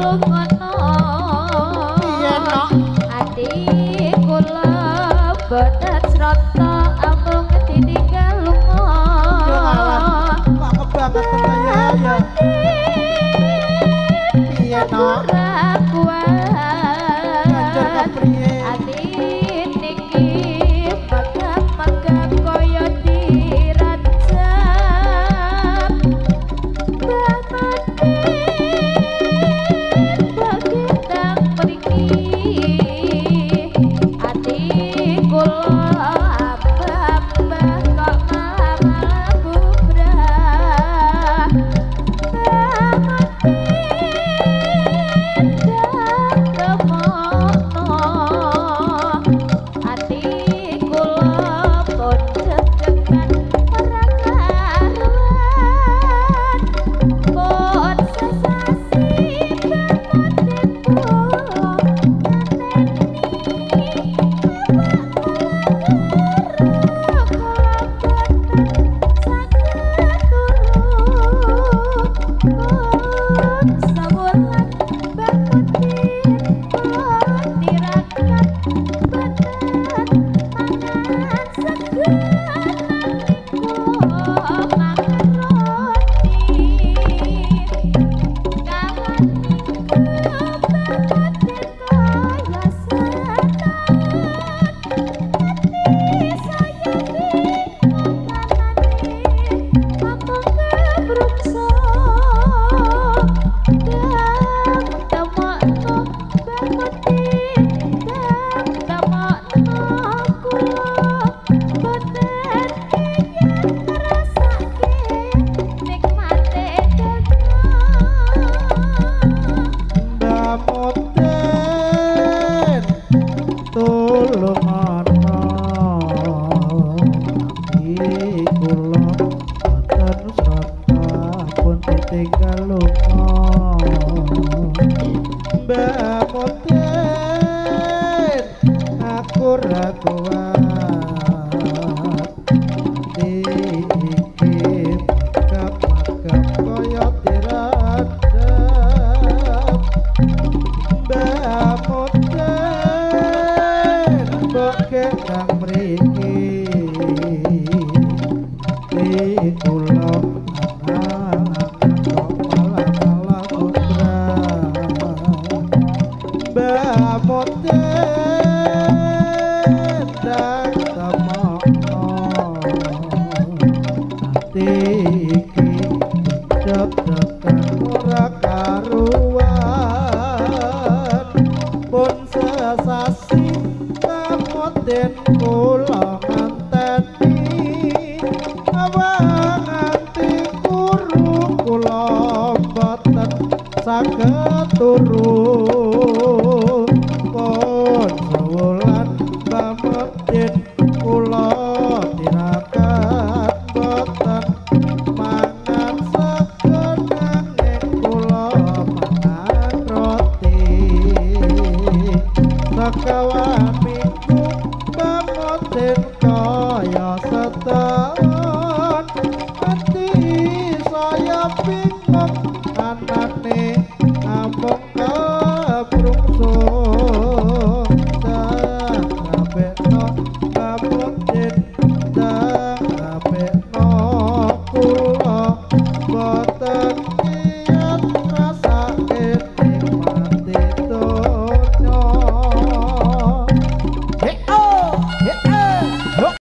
Tulungono. Piye nok? Ati kula boten srata amung ditinggal lunga. Yo alah, kok kebangetan ta ya ya. Piye nok? Ora kuat. Banjur kepriye? Ati niki megap-megap kaya dirajab. Mbah Matin bagitang mriki. Ati kula abah-abah kok malah bubrah. Mbah Matin ndang temono. Ati kula pun deg-degan ora karuan. Pun sesasi Mbah Matin kula ngenteni. Awak kula kero kula boten saged turu. Pun sewulan Mbah Matin kula tirakat boten mangan sega nanging kula mangan roti. Kawan minggu Mbah Matin kaya setahun. Ati saya bingung anane amung kebrungso. Dang temokno Mbah Matin, dang temokno kula boten kiyat ngrasake nikmate donya. Mbah Moten tulungono. Ati kula boten srata pun ditinggal lunga. Mbah Moten aku ora kuat. Ati iki megap-megap kaya dirajab. Mbah Moten mbok kendang mriki. Ati kula angan-angan kok malah-malah bubrah. Mbah Moten ndang temokno. Ati iki deg-degan ora karuan. Pun sesasi Mbah Moten kula ngenteni. Awak nganti kuru kula boten saged turu. Pun sewulan Mbah Moten kula tirakat boten mangan sega nanging kula mangan roti. Sekawan minggu Mbah Moten kaya setahun. Ati saya bingung anane amung kebrungso. Dang rabekno Mbah Moten, dang rabekno kula boten